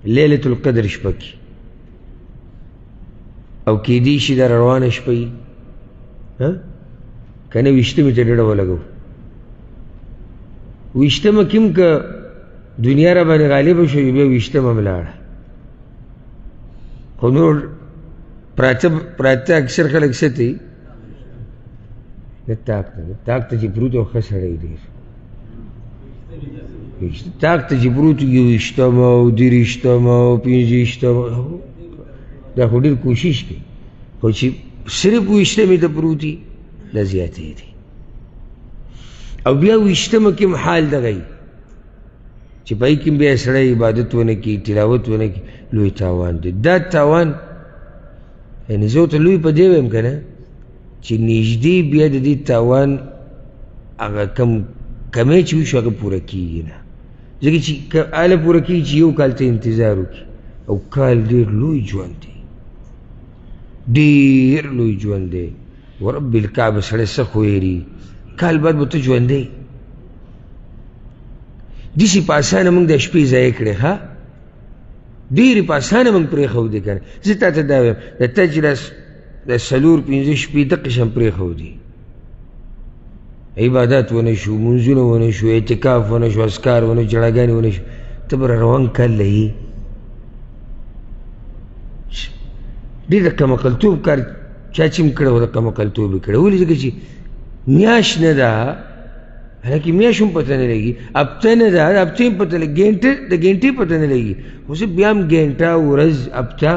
لیلة القدر شپه کې، او کیدی شي دا روانه شپه وي، که نه ویشتمې ته ډډه ولګوو. ویشتمه کې هم که دنیا را باندې غالبه شو، بیا ویشتمه هم لاړه. خو نور پراته اکثر خلک څه کوي؟ نه تاک ته، تاک ته چې پروت او ښه سړی ډېر تاک ته چې پروت یوویشتمه او دېرشتمه او پنځویشتمه، دا خو ډېر کوشش کوي، خو چې صرف ویشتمې ته پروت وي دا زیاتې دی. او بیا ویشتمه کې هم حال دغه وي چې په هغې کې هم بیا سړی عبادت ونه کړي، تلاوت ونه کړي، لوی تاوان دی. دا تاوان یعنې زه ورته لوی په دې وایم که نه چې نږدې بیا د دې تاوان هغه کم کمی چې وشو هغه پوره کېږي نه، ځکه چې هله پوره کېږي چې یو کال ته انتظار وکړي، او کال ډېر لوی ژوند دی، ډېر لوی ژوند دی. ورب الکعبه سړی څه خویري، کال بعد به ته ژوندی داسې په اسانه موږ د شپې ضایع کړې، ښه ډېرې په اسانه موږ پرېښودې که نه. زه تا ته دا وایم، د تا چې دا څلور پنځه شپې دقه شان پرېښودې، عبادات ونه شو، لمونځونه ونه شو، اعتکاف ونه شو، اذکار ونه شو، ژړاګانې ونه شو، ته به روان کال له یې ډېر د کمعقلتوب کار چا چې هم کړی و، د کمعقلتوب یې کړی. ولې؟ ځکه چې میاشت نه ده، حالانکه میاشت هم پته نه لګي، هفته نه ده، هفتې هم پته لګي، ګنټه د ګنټې پته نه لګي، خو زه بیا هم ګنټه، ورځ، هفته،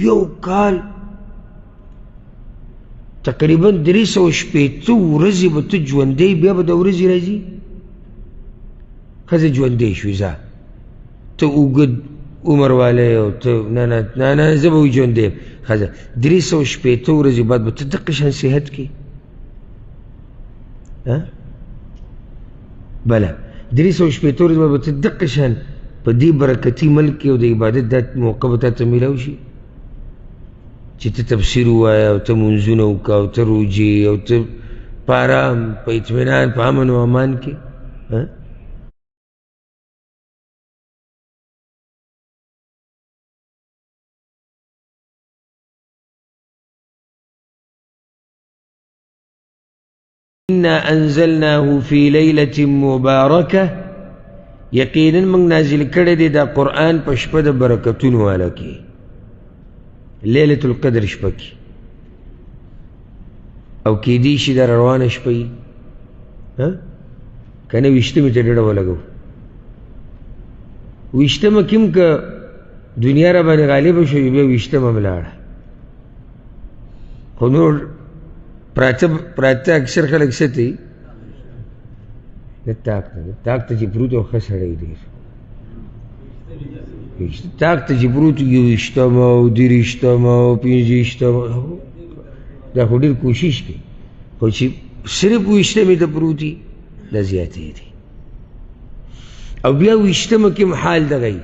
یو کال تقریبا 360 ورځې به ته ژوندی، بیا به د ورځې راځي ښځه ژوندی شوې، ځه ته اوږد عمر والی او ته نه نه نه نه زه به ژوندی یم. ښځه 360 ورځې بعد به ته دقه شان صحت کې، بله 360 ورځې بعد به ته دقه شان په دې برکتي ملک کې او د عبادت دا موقع به تا ته میلاو شي چې ته تفسیر ووایه او ته لمونځونه وکړه او ته روژې او ته په ارام، په اطمینان، په امن او امان کې. انا انزلناه فی لیلة مبارکة، یقینا موږ نازل کړی دی دا قرآن په شپه د برکتونو والا کې، لیلة القدر شپه کې، او کیدی شي دا روانه شپه وي، که نه ویشتمې ته ډډه ولګوو. ویشتمه کې هم که دنیا را باندې غالبه شو، بیا ویشتمه هم لاړه. خو نور پراته اکثر خلک څه کوي؟ نه تاک ته، تاک ته چې پروت او ښه سړی ډېر تاک ته چې پروت یوویشتمه او دېرشتمه او پنځویشتمه، دا خو ډېر کوشش کوي، خو چې صرف ویشتمې ته پروت وي دا زیاتې دی. او بیا ویشتمه کې هم حال دغه وي